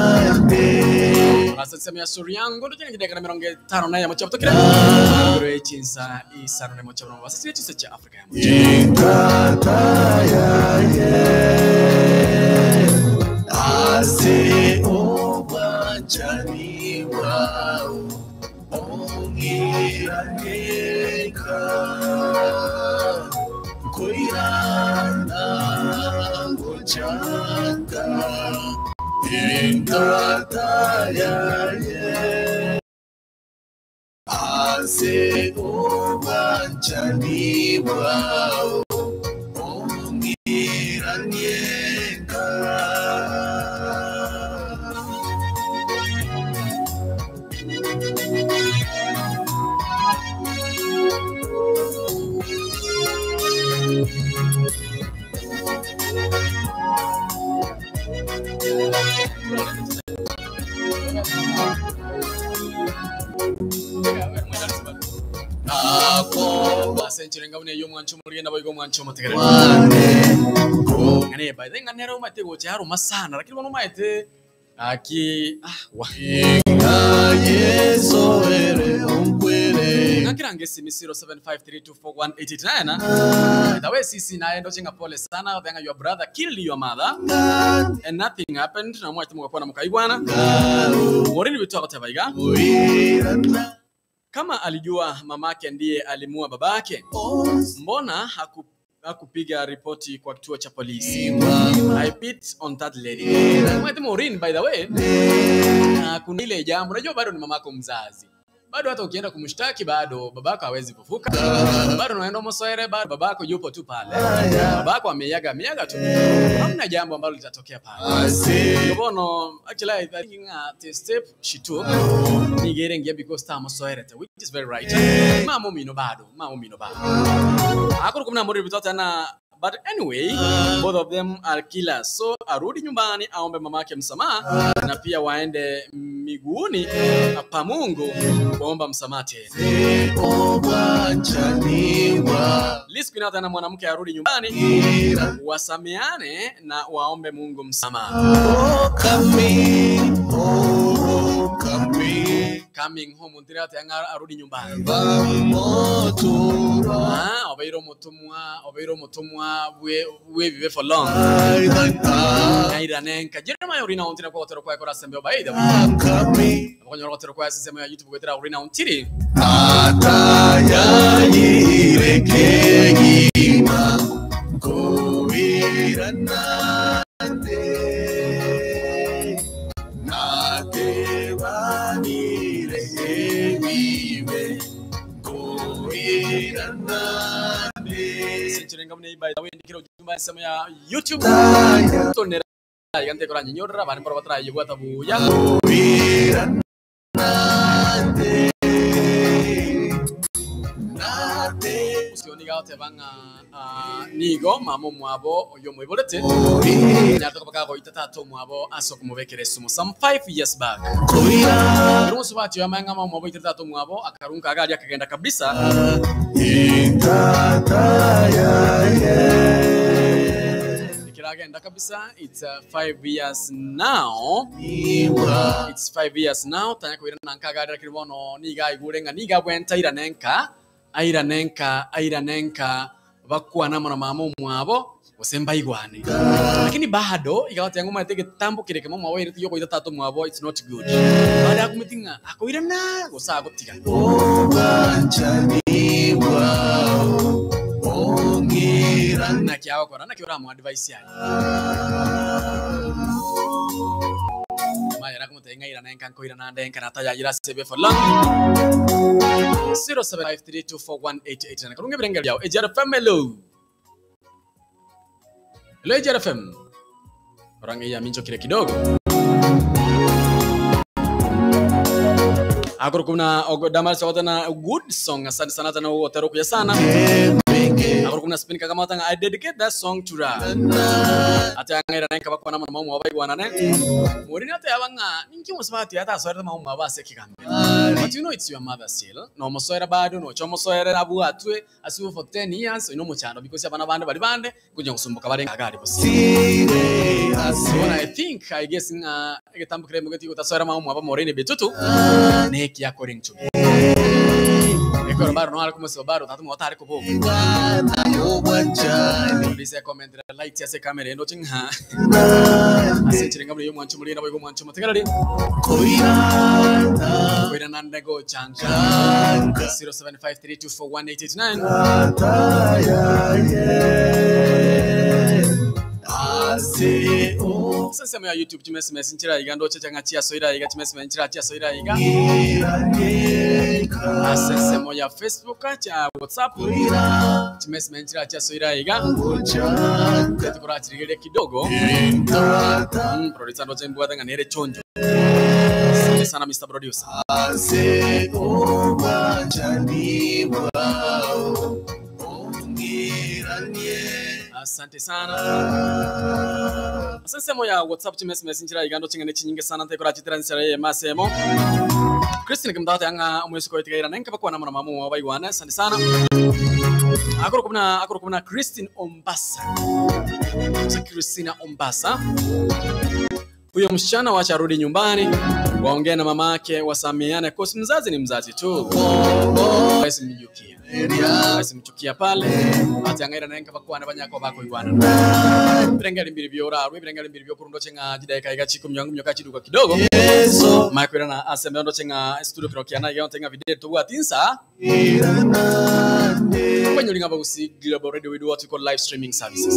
Ase ya Suriango ndo chenye kideka na 54 ya mocha butokira. Ngoro chinsa isano ne mocha bro. Sisi chisa cha Afrika ya mocha. Inkata yaye ase obwanchani bwao ongiraneka koirana gochanda inkata yaye ase obwanchani bwao ongiraneka. enchera enga buna eyio omwancho omorige naboigo omwancho omotegereri. Ng'ane by the way, ng'a nere omanyete gocha aruma sana lakini bono omanyete Gaki ah wa. Ng'akera nge esimi 0753241889. By the way, sisi naye ndoche ng'a pole sana thenga your brother killed your mother and nothing happened na mwachete mugakwana mukaigwana. Morini witu agoteba iga kama alijua mamake ndiye alimua babake, mbona hakupiga ripoti kwa kituo cha polisi? I beat on that lady. Mwete Maureen, by the way, na kuna ile jambo unajua, bado ni mamako mzazi, bado hata ukienda kumshtaki bado babako hawezi kufuka, bado unaenda Mosoere, bado babako yupo tu pale, babako ameiaga miaga tu, hamna jambo ambalo litatokea pale. Ndio bono actually I think the step she took nigere ngia because ta Mosoere which is very right. Mamo mino bado, mamo mino bado. Akuru kumna muri bitota na but anyway both of them are killers, so arudi nyumbani aombe mamake msamaha na pia waende miguuni pa Mungu kuomba msamaha tena. Liz Queen na mwanamke arudi nyumbani wasameane na waombe Mungu msamaha. Coming home ntira ati arudi nyumbani. Ah, obeire omutumwa, obeire omutumwa bwe bwe for long. Nairanenka. Jeremiah urina ontira kwa gotero kwa kora sembe by the way. Abakonyora gotero kwa sisemo ya YouTube gwetera urina ontiri. Senchirenga mune by the way ndikira ujumba sisemo ya YouTube. Tonera igante kora nyorra bari mboro batara yibwata buya. Usioni gaote banga nigo mama mwabo oyo mwiborete nyarto baka goita tato mwabo aso kumubekere sumo some 5 years back. Ruhusu bati ya manga mama mwabo ita tato mwabo akarunka agari akagenda kabisa. Ikiragenda kabisa. It's 5 years now. It's 5 years now. Tanya kuira nanka gari lakini bono niga igurenga niga bwenta iranenka airanenka airanenka bakwana mona mama mwabo osemba igwane, lakini bado igawate yangu mate gitambo kireke mama mwabo iri tiyo tatu mwabo. It's not good. Baada ya kumitinga akoirana gusa gutiga na kiago kora na kiora mu advice yayo maya kumutenga ira nenka nkoira na ndenka na taya ira sebe for long. 0753241889 karunge birenge byao AGR FM. Hello, hello AGR FM. Rangi ya mincho kile kidogo. Akuru kuna Damas na good song. Asante sana tena otero kuya sana. Akuru kuna spin kama tanga I dedicate that song to ra. Ate anga ira nenka bakwana mama mwa baigwana ne. Murini ate abanga ninki musabati ata soera mama mwa base kigambe. But you know it's your mother still. No mosoera bado no chomo soera abu atwe asibu for 10 years ino muchando because abana bande bali bande kuja kusumbuka bali ngagari bosi. I think I guess nga egetambo kire mugeti gutasoera mama mwa morini bitutu neki according to me. Ekoro baro no alikumuseba baro tatu mwatari kubo. Polisi comment light ya se kamera endo chingha. Ase chirenga muri yo mwancho muri na boigo mwancho mutegarari. Koira nande go chanka. 0753241889. Sensemo ya YouTube chimesime nchira iga ndo checha chia soira iga chimesime nchira chia soira iga. Sensemo ya Facebook cha WhatsApp chimesime nchira chia soira iga. Tukura chirigere kidogo. Producer ndo chembwa tanga nere chonjo. Asante sana Mr. Producer. Asante sana. Sensemo ya WhatsApp chimesime nchira iga ndo chingene chinyinge sana ntekora chitira nsera ye masemo. Christine kimdata yanga umwesi ko itigaira nenka bakwana mwana mamu wa baigwana. Asante sana. Akorokwa buna akorokwa buna Christine Ombasa. Sasa Christina Ombasa. Huyo msichana wacha arudi nyumbani, waongee na mamake, wasameane. Kosi mzazi ni mzazi tu. Basi mjukia. Basi mchukia pale. Ati angaira nenka bakwana banyako bako igwana. Birengeri mbiri byorarwe, birengeri mbiri byokurundo chenga jidaika iga chiku myangu myoka chiduka kidogo. Makwira na asembe ndo chenga studio kirokiana iga tenga video tubwatinsa. Kwenye ulinga bagusi Global Radio we do what we call live streaming services.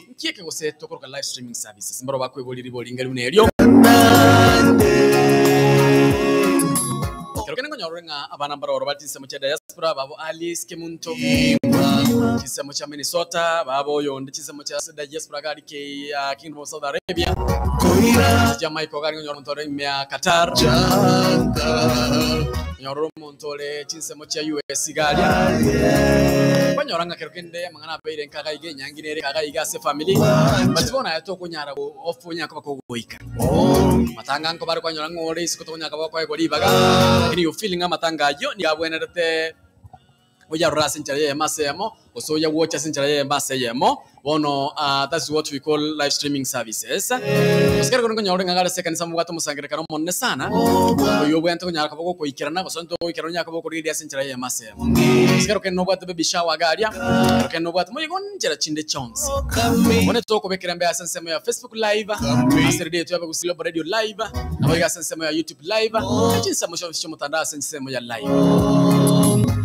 Nkieke gose tokoroka live streaming services. Mbaro bakwebuliri bolinga liuneryo. Kero kene ngonyorore ng'a abana mbaroro bari chinsemo chia diaspora babo Alice Kemunto chinsemo chia Minnesota babo yonde chinsemo chia diaspora gari ke Kingdom of Saudi Arabia Jamaica gari ngonyora omonto ore ime ya Qatar nyororo omonto ore chinsemo chia US gari kwanyora ng'a kero kende amang'ana abeire nkaga iga enyangi nere kaga iga ase family but bono aye tokonyara ofu onyaka bakogoika matanga nko bari kwanyora ng'ore isiko tokonyaka bakoegwa ribaga lakini you feeling amatanga ayo nigabwenerete oyarora ase enchera yeyemo ase eyemo gose oya gwocha ase enchera yeyemo ase eyemo bono that's what we call live streaming services. Osikere kono nkonyora ng'a gare ase ekanisa mobwate omosangerekano omonene sana oyo obwente konyara koba gokoikerana gose onto goikerana onyaka bokorigereria ase enchera yeyemo ase eyemo osikere kende nobwate baby shower garia kero kende nobwate moigo nchera chinde chionsi bono tokobekera mbe ase ensemo ya Facebook live ase radio yetu ya Bagusi Global Radio live nabo iga ase ensemo ya YouTube live echinsemo chionsi chiomotandao ase ensemo ya live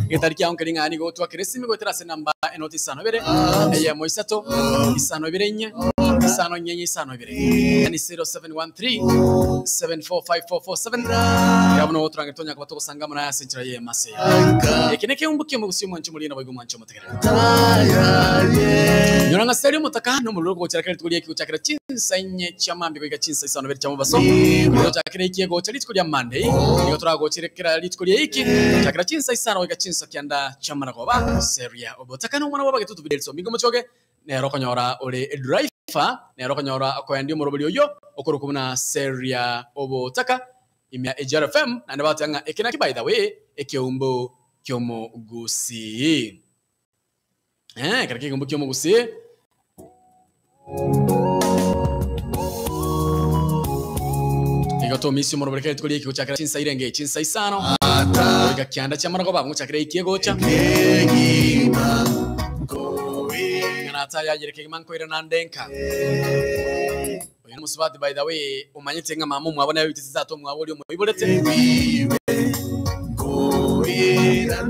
Gitari kia onkeri ng'ani gotwakera esimi goetera ase namba enoti isano ibere eyemo isato isano ibere inye isano nyenye isano ibere yani 0713 745447 yabuno goturange tonya kuba togosanga muna ase enchera yemase eki ne keumbu kiomo gusio mwancho muri na boigo mwancho mutegerera nyora nga seri mutaka no muliro gochera kare tukulia kiguchakira chinsa inye chamambi goika chinsa isano ibere chamubaso kuliro chakira iki gocha rituko rya Monday nigo turagochirekera rituko rya iki chakira chinsa isano goika chinsa kianda chamaragoba seria obotaka no mwana wabage tutubidelso migo muchoge nero konyora ore driver nero konyora okoendi omorobori oyo okorokubuna seria obotaka imya AGR FM na ndabatanga ekinaki by the way ekeumbo kyomugusi kara keumbo kyomugusi igo tomisi omorobori kere tukuri iki gochakira chinsa irenge chinsa isano goika kianda chamaragoba ngochakira iki gocha ng'ana yayereke mankoira nandenka oyo musubati by the way umanyite nga mama mwabona yabitse zato mwaboli omuiborete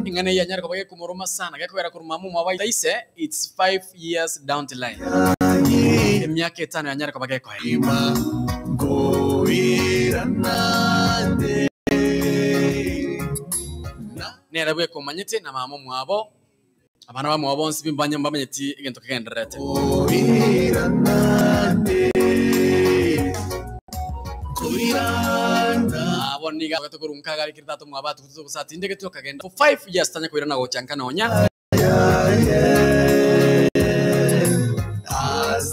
ingane ya nyarko bage kumuruma sana gakobera kuruma mu mwabaita ise it's 5 years down the line emyaka etano ya nyarko bage kohe nera bwe kumanyite na mama mwabo abana bamwe bonsi bimbanya mbamanyeti egento kegenderete abo niga gatokurunka gari kirtato mwabatu kutusati ndege tukagenda for 5 years tanya kwirana gochanka nonya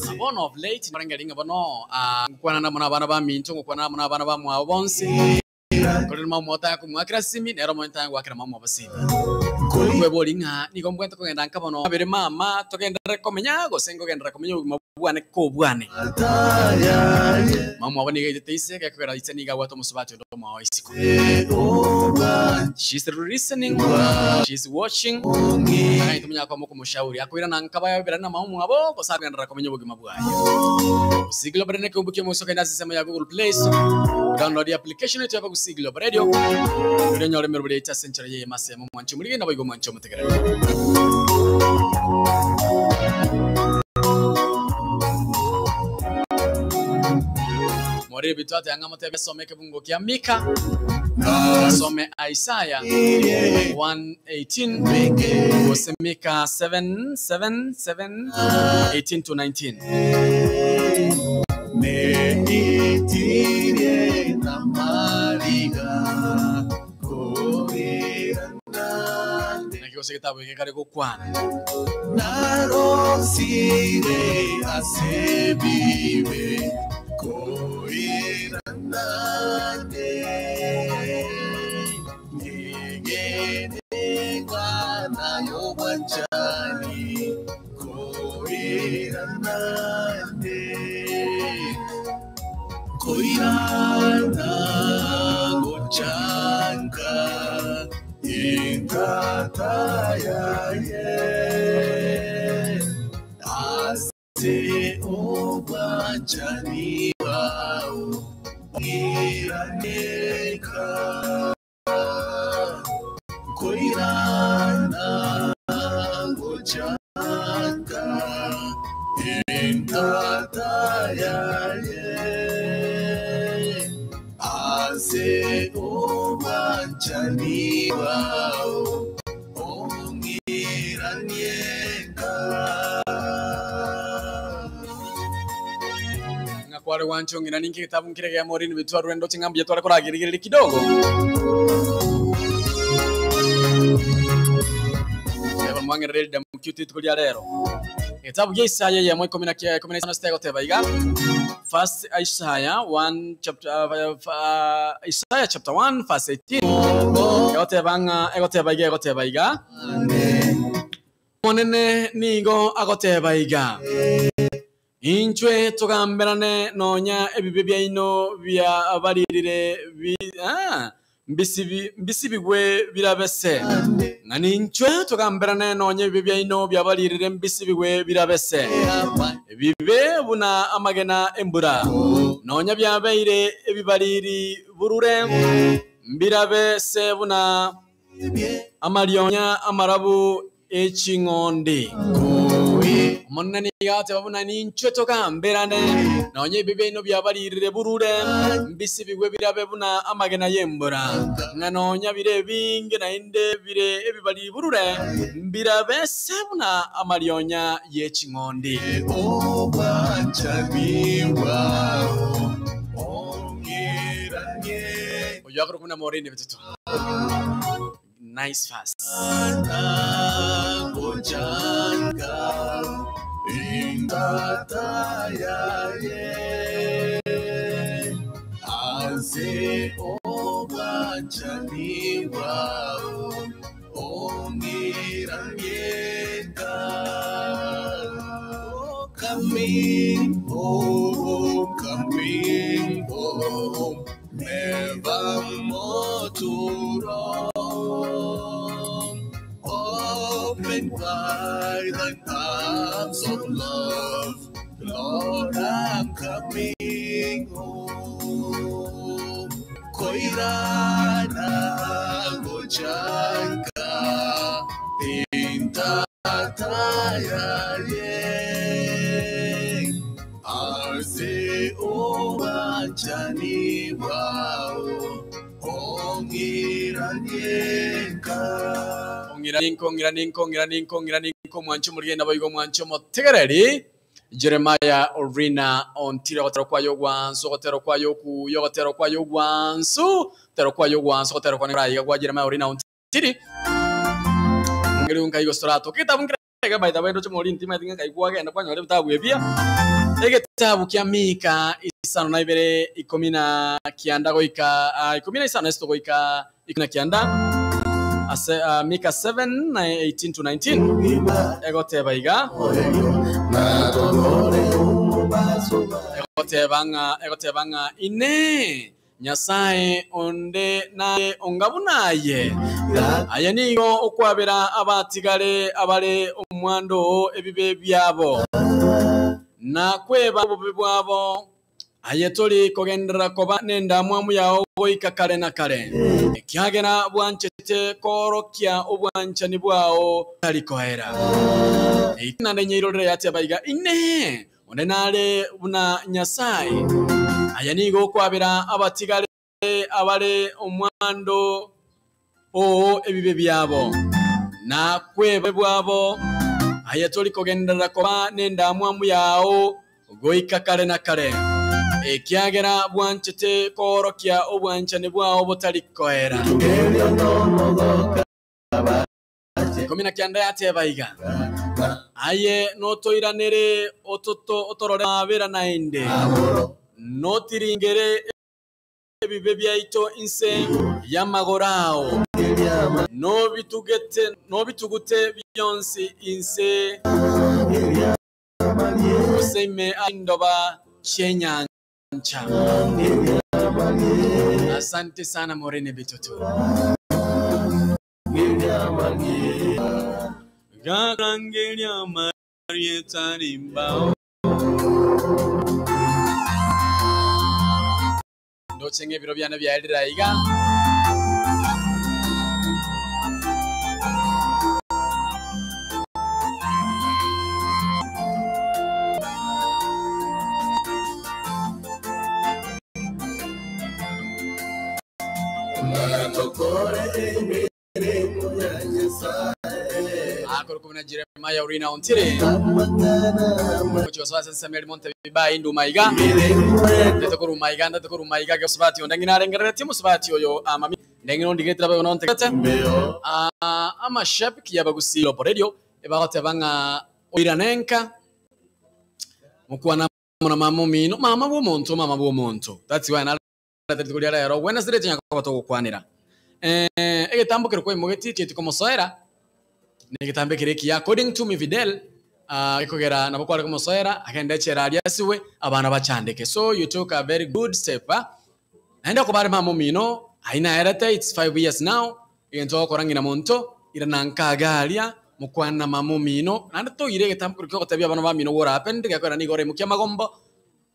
abono of late marengaringa bono ngukwana na mona abana ba minto ngukwana na mona abana ba mwabo bonsi korera mama mwotaya kumwakira simi nero mwotaya gwakira mama basimi kwebori ng'a nigo mbwente kogenda nkabono abere mama togendere komenya gose ngogendera komenya obogima bwane kobwane mama wabo niga itete ise gekogera ise niga gwata omusubati ondo mwawa isiko she's listening she's watching akaita munyaka wamo kumushauri akwira nankaba yabera na mama mwabo gose agendera komenya obogima bwaye Gusii Global Radio kumbukia mwisoka inasi sema ya Google Play Store download the application yetu ya Gusii Global Radio rero nyore merubure ita century ye mase mu mwancho muri na boigo mwancho mutegerera Mwari bitu ate anga motebe some kebungo kia Mika some Isaiah 1:18 gose Mika 7 7 7 18 to 19 Nakigose gitabo gike kare gukwana Narosire asebibe koiranande. Nigene kwa Intata yaye ase obwanchani bwao ngiraneka koirana gochaka intata yaye ase obwanchani bwao ongiranieka. Ng'akware gwancho ng'ina ninki getabu nkire gia morini bitwa rwendo ching'ambuya tware koragirigereria kidogo. Eba mwang'erere damu kyuti tuko ria rero. Getabu gia Isaya ya 15 sitego teba iga. First Isaiah 1 chapter Isaiah chapter 1 verse 18. Egoteba ng'a egoteba iga egoteba iga. Monene nigo agoteba iga. Inchwe tugamberane nonya ebibe byaino bya abaririre bi mbisibi mbisibigwe birabese. Ngani inchwe tugamberane nonya ebibe byaino byabaririre mbisibigwe birabese. Bibe buna amagena embura. Nonya byabeire ebibariri burure mbirabese buna amarionya amarabu eching'ondi. Omonene nigo ateba buna ninchwe tugamberane nonya ebibe byaino byabaririre burure mbisibigwe birabe buna amagena y'embura ng'a nonya bire ebinge naende bire ebibari burure mbirabe se buna amarionya y'eching'ondi. Obwanchani bwao ongiranieka. Oyo akoro kuna morini bitutu. Nice verse. Gochanga intata yaye ase obwanchani bwao ongiranieka. Coming home, coming home, never more to roam. Open wide thine arms of love, Lord, I'm coming home. Koirana gochanga intata yaye ase obwanchani bwao ongiranieka. Ongiraninko ongiraninko ongiraninko ongiraninko mwancho murigenda boigo mwancho motegereri Jeremiah Orina ontire gotero kwayo gwansu gotero kwayo kuyo gotero kwayo gwansu gotero kwayo gwansu gotero kwa raiga kwa Jeremiah Orina ontiri ngeri unkai gostorato kitabu ngirega by the way ndo chomori ntima tinga kai kwagenda kwanyore bitabu ebia egetabu kia Mika 52 19 goika 15 esto goika 19 ase Mika 7 18 to 19 egoteba iga egoteba ng'a ine Nyasaye onde naye ongabunaye aya nigo okwabera abatigare abare omwando ebibe byabo na kweba obubi bwabo aye toli kogendera koba nendamwamu yao goika kare na kare ekiagera bwanchete korokia obwanchani bwao tari koera eitinande nyeirorere yateba iga ine onde nare buna Nyasaye aya nigo okwabera abatigare abare omwando oo ebibe byabo na kweba bwabo aye toli kogendera koba nendamwamu yao goika kare na kare ekiagera bwanchete korokia obwanchani bwao botari koera. 19 yateba iga aye notoiranere ototo otorore mabera naende notiringere ebibe byaito inse y'amagorao nobitugute byonsi inse oseime indoba chenyancha. Asante sana Morene Bitoto. Garangeria marieta rimbao. Ndochenge ebiro biane biaerire iga. Akoro kumina Jeremiah Urina Ontire. Ocho sasa Mary Monte bibai nduma iga. Ndete kuruma iga ndete kuruma iga ge subati ndengina rengereti musubati oyo amami ndengino ndigetira bayo nonte kete. Ah amashabiki yabagusi lopo radio ebagote banga oiranenka mukwana mona mama mino mama bw'omuntu mama bw'omuntu. That's why na kuria rero Wednesday tinya ko tugukwanira. Eh egetambukiro kwa imugeti tietiko mosoera nigitambe kire kia according to me Videl gikogera nabo kwari kumusoera agenda echera aria asiwe abana bachandike. So you took a very good step naenda kubare mama mino aina erete it's 5 years now. Egento okora ngina monto ira nankagaria mukwana mama mino. Nande toire gitambo kio gotabia abana ba mino what happened gakora nigore mukia magombo.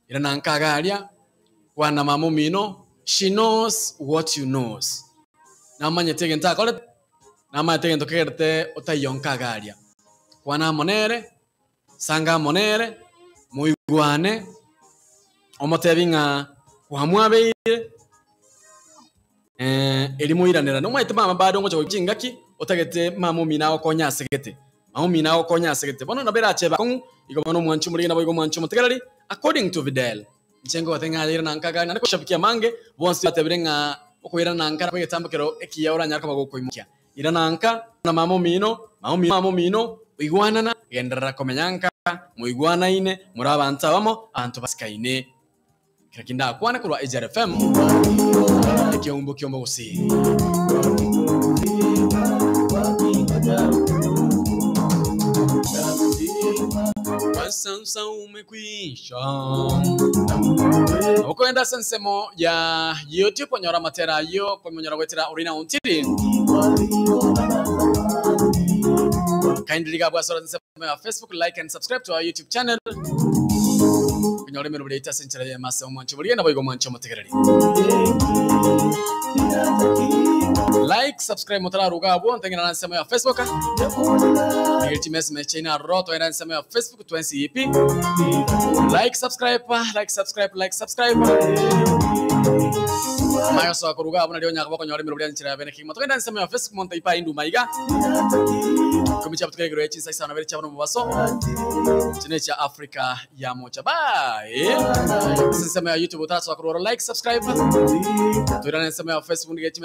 Ira nankagaria kwana mama mino she knows what you knows. Namanyete gento akore namanyete gento kegerte otayonkagaria kwana monere sanga monere muigwane omotebi ng'a kwamwabeire eh erimuiranera nomwaete mama bado ngocha gochingaki otagete mama omina okonya asegete mama omina okonya asegete. Bono nabera acheba kong'u igo bono mwanchu muri nabo igo mwanchu mutegereri according to Videl. Nchengo batenga yira nankaga nandiko kushabikia mange bonsi batebire ng'a okoira nanka kwegetambukero ekiya oranyaraka bagokoimukia ira nanka na mama omino mama omino uigwanana genderera komenyanka muigwanaine muri abantu abamo abantu basikaine. Kira kinda kwana kurwa Ejara FM ekiombo kiombo gusi. Sasa umekwisha. Ukoenda sensemo ya YouTube onyora matera yo komonyora gwetera urina untiri. Kindly gabwa sora nsemo ya Facebook like and subscribe to our YouTube channel. Kunyore mero buri senchera ya masa omwancho buri na boigo mwancho mutegereri. Like subscribe mutara ruga abo ntengena na nsemo ya Facebook. Nigirti mes me china roto era nsemo ya Facebook 20 EP. Like subscribe like subscribe like subscribe. Mayo so kuruga abo nalio nyaka bako nyore mero buri nchira ya bene kigima. Tugenda nsemo ya Facebook monta ipa indu maiga. Kumicha butukegero echi sai sana bere chabano mubaso. Chine cha Africa ya mocha. Bye. Nsemo ya YouTube utaso kurora like subscribe. Tuirana nsemo ya Facebook nigirti